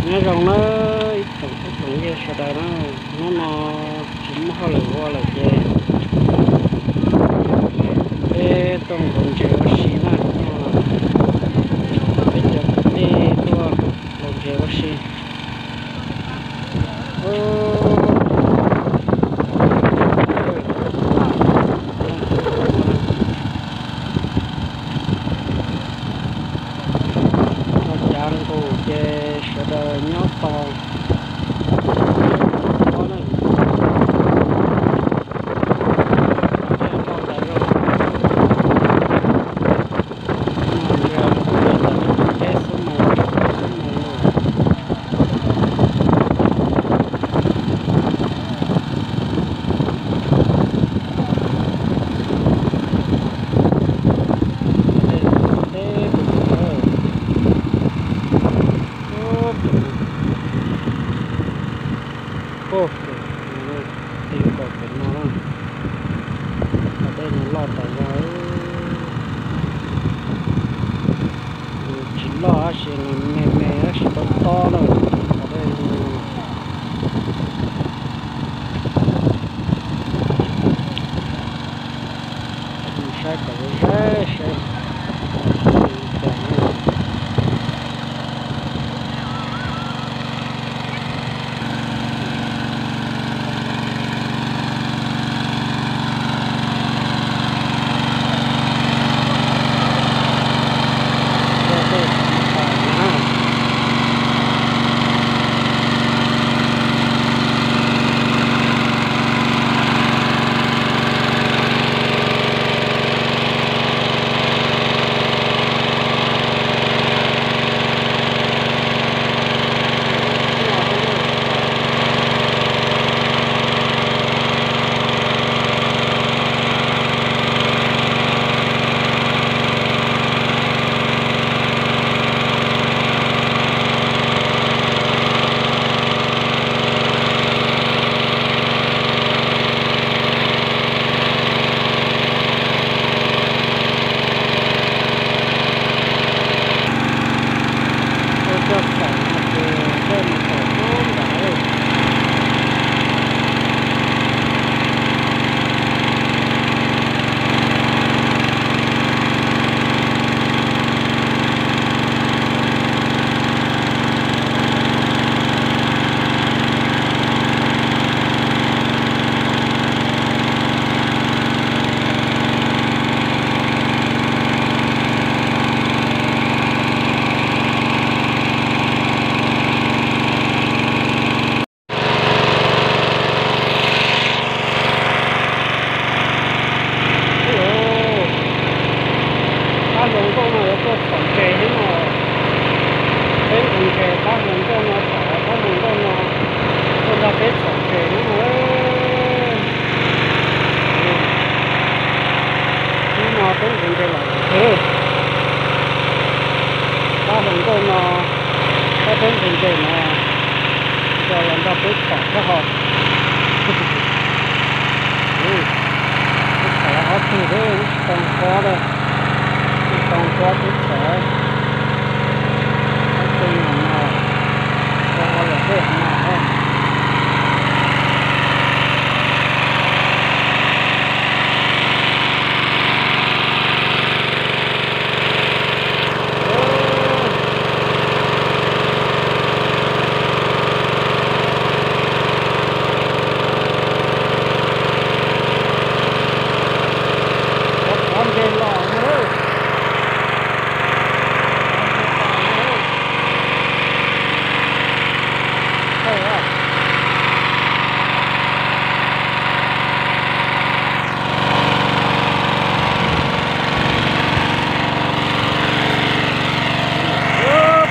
Nyob zoo na ib tsoom phooj tsoom ywg sawv daws na, hnub no tsis muaj hauj lwm ua lawm ces peb tuaj nqus ntses ua si na. Peb cov kwv tij tuaj nqus ntses ua si. Ua cas nqus ces sawv daws nyob tos. Ub, tus, tus, tus, tus no na, qhov dej no loj tas zog, nws tsis loj tab sis nws me me tab sis tob tob na, qhov dej no. Saib kom zoo saib seb. Ua cov pom no ces dej mus txog pub nram. Pab hluas nkauj no yuav tuaj txhom ntses thiab no. Peb nqus ntses pab hluas nkauj no thaum pab hluas nkauj no tuaj nrog peb txhom ntses thiab no. Hnub no peb nqus ntses los lawm xwb. Pab hluas nkauj no, pab peb nqus ntses no, nco los nrog peb txhom thiab ho. Peb txhom ob tug xwb, tsis tau nqua li. Tsis tau nqua peb txhom. Ob tug no, tau ua luam dej no. Qhov ntses los no.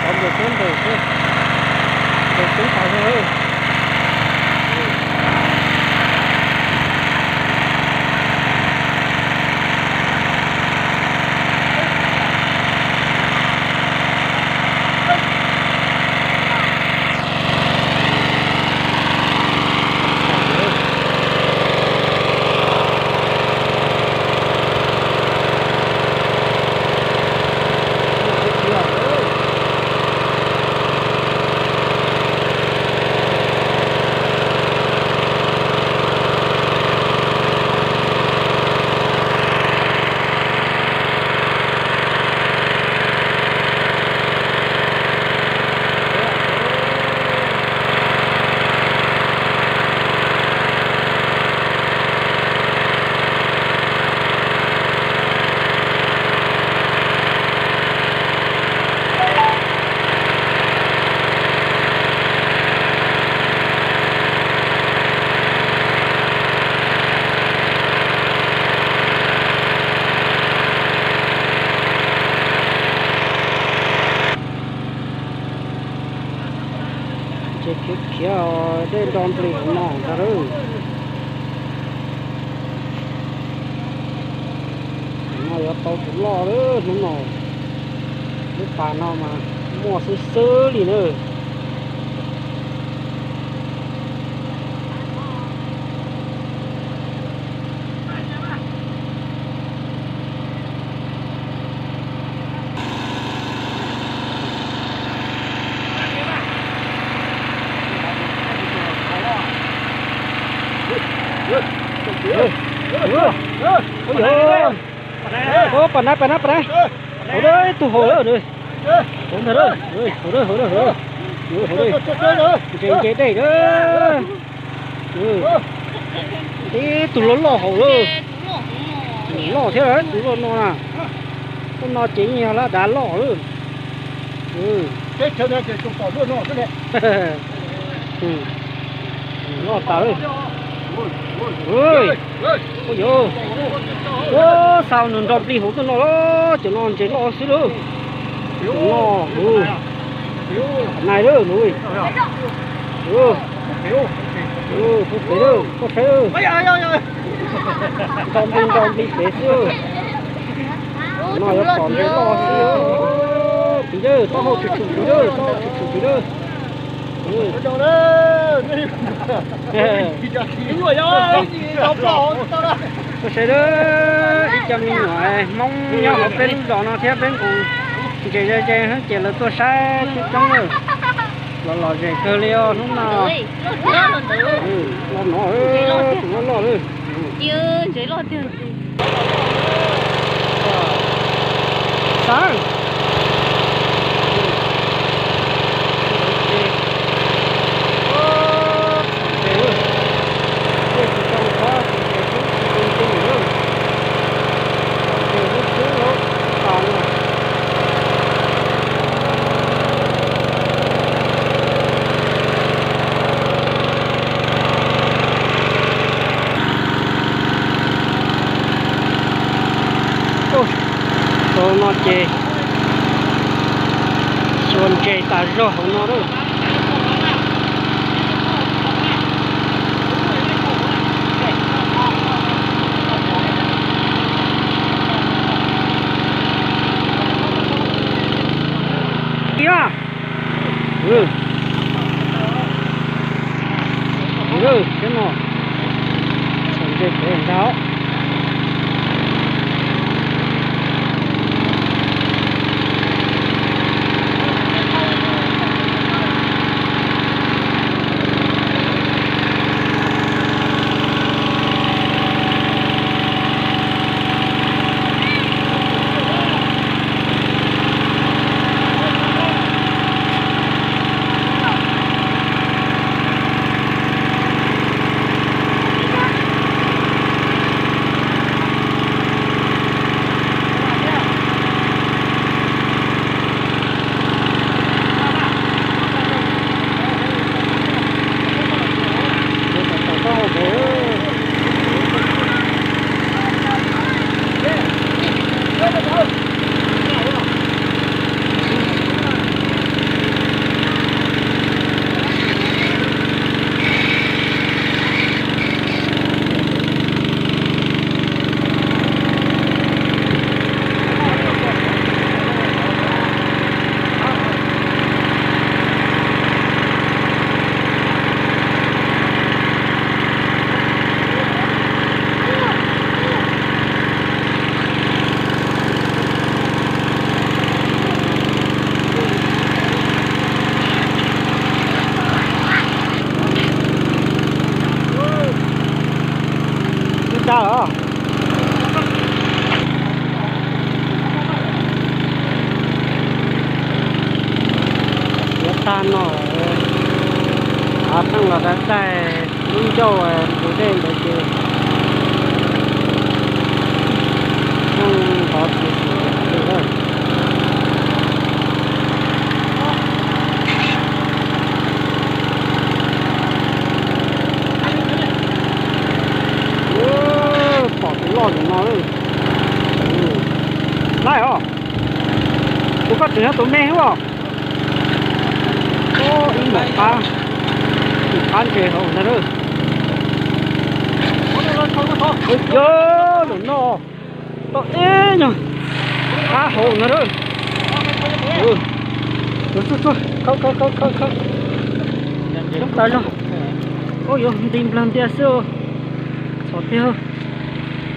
Pov ntses tub ntses xwb, ntses tub tas zog. Ces khiav khiav dej nro nplig hauv no ntag lawm. No yuav tau tus loj lawm hnub no. Lub pas no mas muaj xwb xwb li na. Ua, pam na, pam na, pam na. Hauv dawb ib tug hauv lawm. Hauv ntag, hauv dawb, hauv dawb, hauv dawb. Ntses nce dej lawm. Ib tug loj loj hauv lawm. Loj thiab tus loj no na. Lub no ces yeej yog lab dav loj lawm. Loj tas lawm. Ua, xa nws nro nplig hauv tuaj no, cov no ntses loj xwb lawm. Cov no, nais lawm nws. Pub pem lawm, koj saib. Nro nplig nro nplig pem xwb. No yuav pom ntses loj xwb. Tiv lawm, taub hau tshwm tshwm tiv lawm, taub hau tshwm tshwm tiv lawm. Koj saib, ib co me nyuam Hmoob nyob hauv peb lub zos no thiab peb nqus ntses ze ze ces lawv tuaj saib coob coob lawm. Los lom zem kawg li os hnub no. Los no, tus loj loj lawm. Xav Tau no ces xyuas ntses tas zog hauv no lawm. Thiab no, xyuas ntses pem ntag. Ib dab los yuav tag no, av pheej los daig daig lub ncauj ntug dej ntawd ces pheej ntov tsis tsis li lawm. Pom tus loj ntawm no lawm. Laij os, tus koj tseem yog tus me xwb os. Ib npaum qab. Qab ntses hauv ntag. Yog zaum no tau ib nyuag qab hauv ntag. Tsuag tsuag, khawb khawb khawb khawb khawb. Coob tas zog. Ub, yuav nti nplag ntiag xwb. Txhom tiag,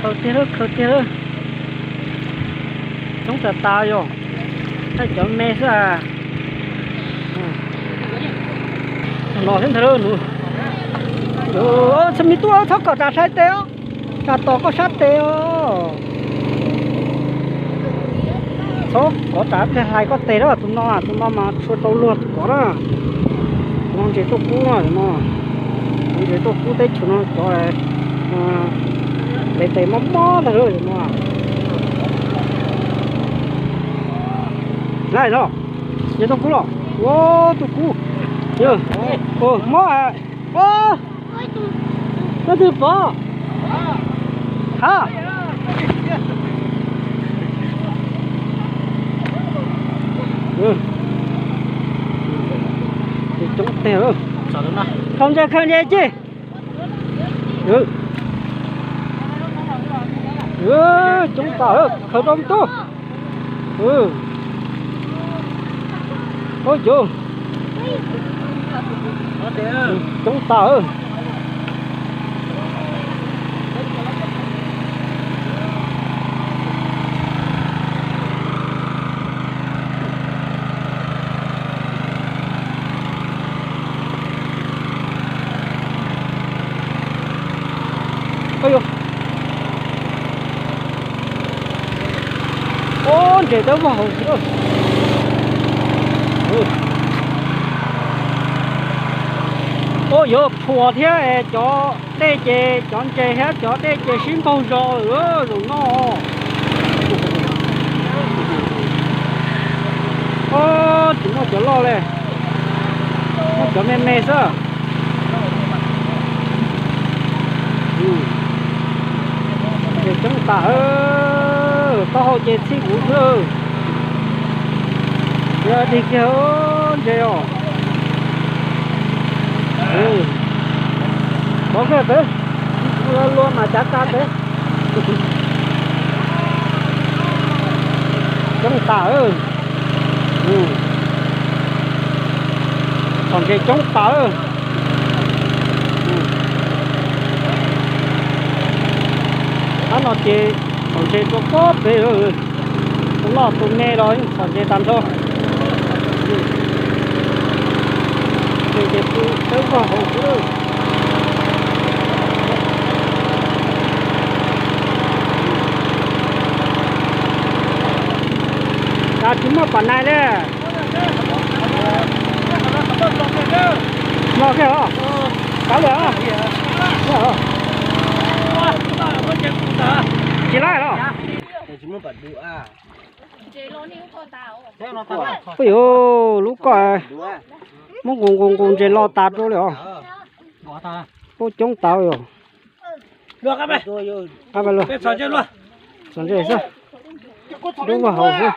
khaws tiag, khaws tiag. Coob tas tas yog, thaij cov me xwb. No thiab ntag. Txhob me tub, txhob kom tsam sai tes os, tsam tom koj sab tes os. Txhob kov tsam pliag hlais koj tes na, tus no, tus no mas tshua rau luag tus kov na. Tus no ntses tuaj kub no, tus no ntses tuaj kub teb chaws no cov nqe tes mob mob ntag no. Lais no, ntses tuaj kub los, ua tuaj kub, mob. Leej twg pom? Ha, coob tiag. Khaws ntses, khaws ntses cia. Coob tas, khaws rau me tub. Ub, coob tas. Ub, ntses twb vog hauv xwb. Ub, yuav phuas thiab, cov dej ces cov ntses thiab cov dej ces sib npaug zos lawm zaum no. Ub, tsis muaj cov loj li, muaj cov me me xwb. Ntses coob tas, taub hau ces txhij kuv xwb. Yog dig kiag ntses os. Pov kawg pem, lua mas cav tsa pem. Coob tas. Txhom ntses coob tas. Qab no ces txhom ntses rau pob pem, tus loj tus me los yeej txhom ntses tag nrho. Ntses ces pw tawb vog hauv xwb. Cas tsis muaj pam nais li. Mos kiag os. Kav liam. Tsis laij los. Ub yuv, lub ko muab nqus nqus nqus ntses los tas rau li os. Ub, coob tas yog. Txhom ntses xwb, dub vag hauv xwb.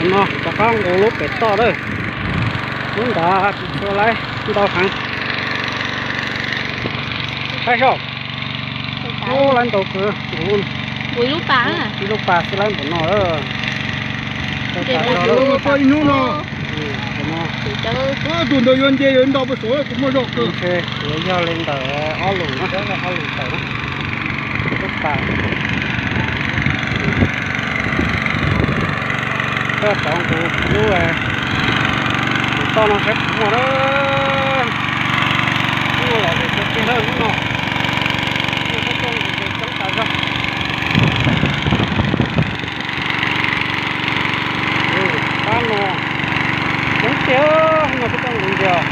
No rov qab nqus lub pem toj lawm, lub ntawd tsis tshua laib ntau heev. Saib saib, ub, laib ntau kawg. Ib lub pas xwb laib npaum no. Ib hnub no tus ntawd yuav nce yuav nto pes saum, kuv muaj zog kawg. Ntshe yuav yog li ntawm ob lus na, ob lus tawm na. Lub pas. Koj rov nqus lub pem toj no saib puas muaj na. Hnub no los ces tiag tiag lawm hnub no. Hnub no koj tuaj nqus ntses coob tas zog. Pab no coob tiag, hnub no koj tuaj nqus ntses os.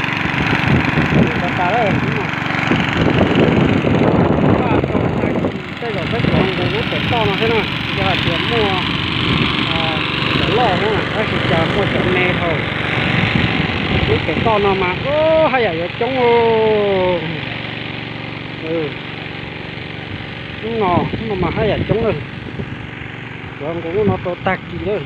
Nqus tas tas lawm hnub no. Tej zaum peb rov nqus lub pem toj no thiab na, yog hais tias muaj cov loj thiab na, tab sis cas muaj cov me dhau. Lub pem toj no mas haj yam yuav coob. Hnub no, hnub no mas haj yam coob lawm. Yuav nqus lub no rau tag kis lawm.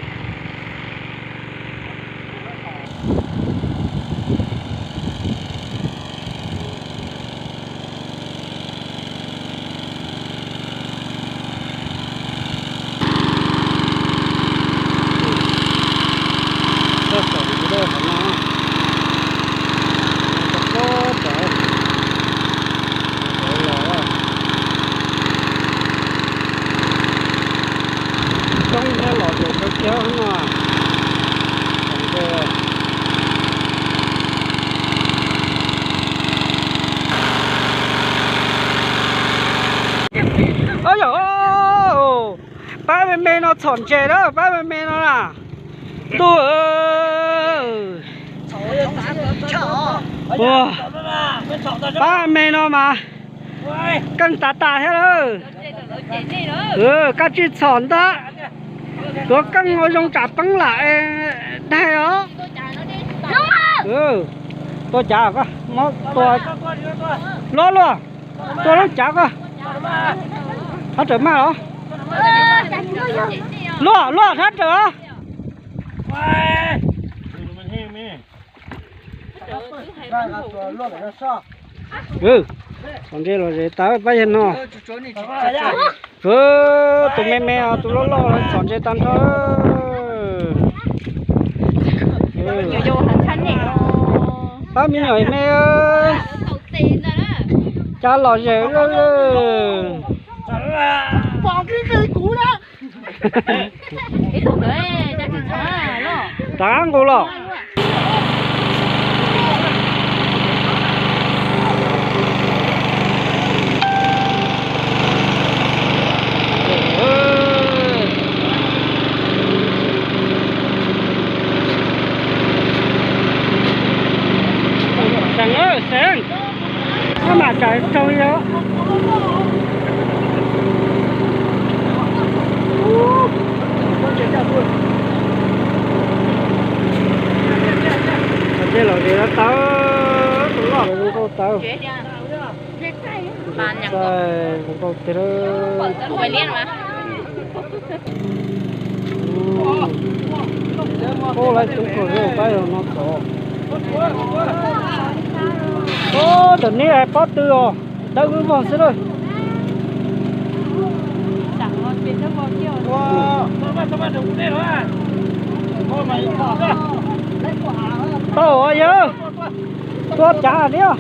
Coob thiab los ces kawg kiag no. Ov yog, pab me me no txhom ntses na, pab me me no na. Ntuj, pab me no mas keej tas tas thiab lawm. Koj tsis txhom ntag, tuav keej ua zoo tsam peeb lam daig os. Tua cav, muab tua luaj luaj, tua lub cav koj. Thab rawm maj los, luaj luaj thab rawm os. Txhom ntses los zes tau pab yawg no. Tus me me, tus loj loj txhom ntses tag nrho. Pab me nyuam me, cas los zes lawm. Rov qab nqus los. Seev, seev, maj mam tsam tsaug li os. Tej los zes tau, tus loj zoo nkauj tau. Zoo nkauj tiag. Ub, lawv tub hluas pab no tod. Ub, tam neb pob tw os, dawb vog xwb lawm. Tau yawg, tua cav thiab.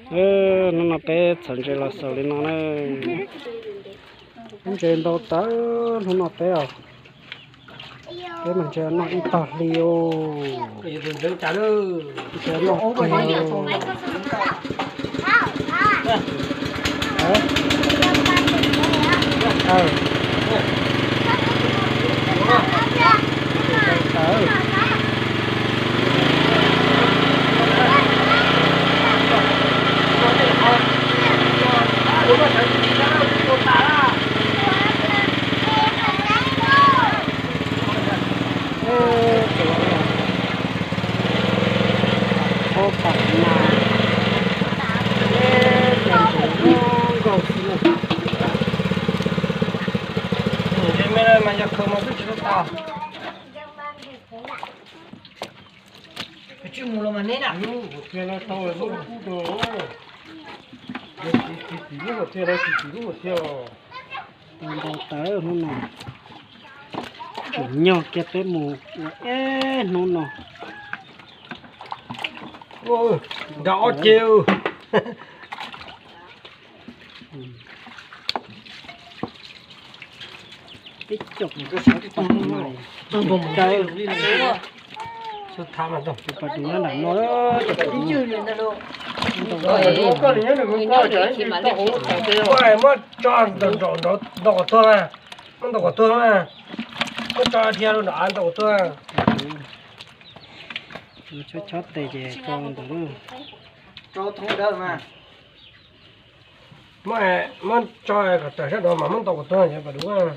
Hnub no peb txhom ntses los xaus li no na. Ntses ntau tawv hnub no peb os. Peb mas ntses noj ib tog hli os. Ntses noj kiag. Ub, pam na, nkaus xwb na. Ntses me no mas yog khaws mas twb tsis tau tas. Tsis mus los mas neb na. Ub, tiag no tau lawm, kub rau. Tsis tsis lub tiag, tsis tsis lub tiag. Ntau tawv hnub no. Tseem nyog kiag peb mus ua ib hnub no. Nrog ob ce. Ib co, pas dub nyob nram no, muab tso nraum nraum ntau kom tuag, muab ntau kom tuag, muab tso dhia rau nram ntau kom tuag. Chob chob tes ces tso ntawd. Muab tso kom tawm sab nraud mas muab ntau kom tuag, pas dub.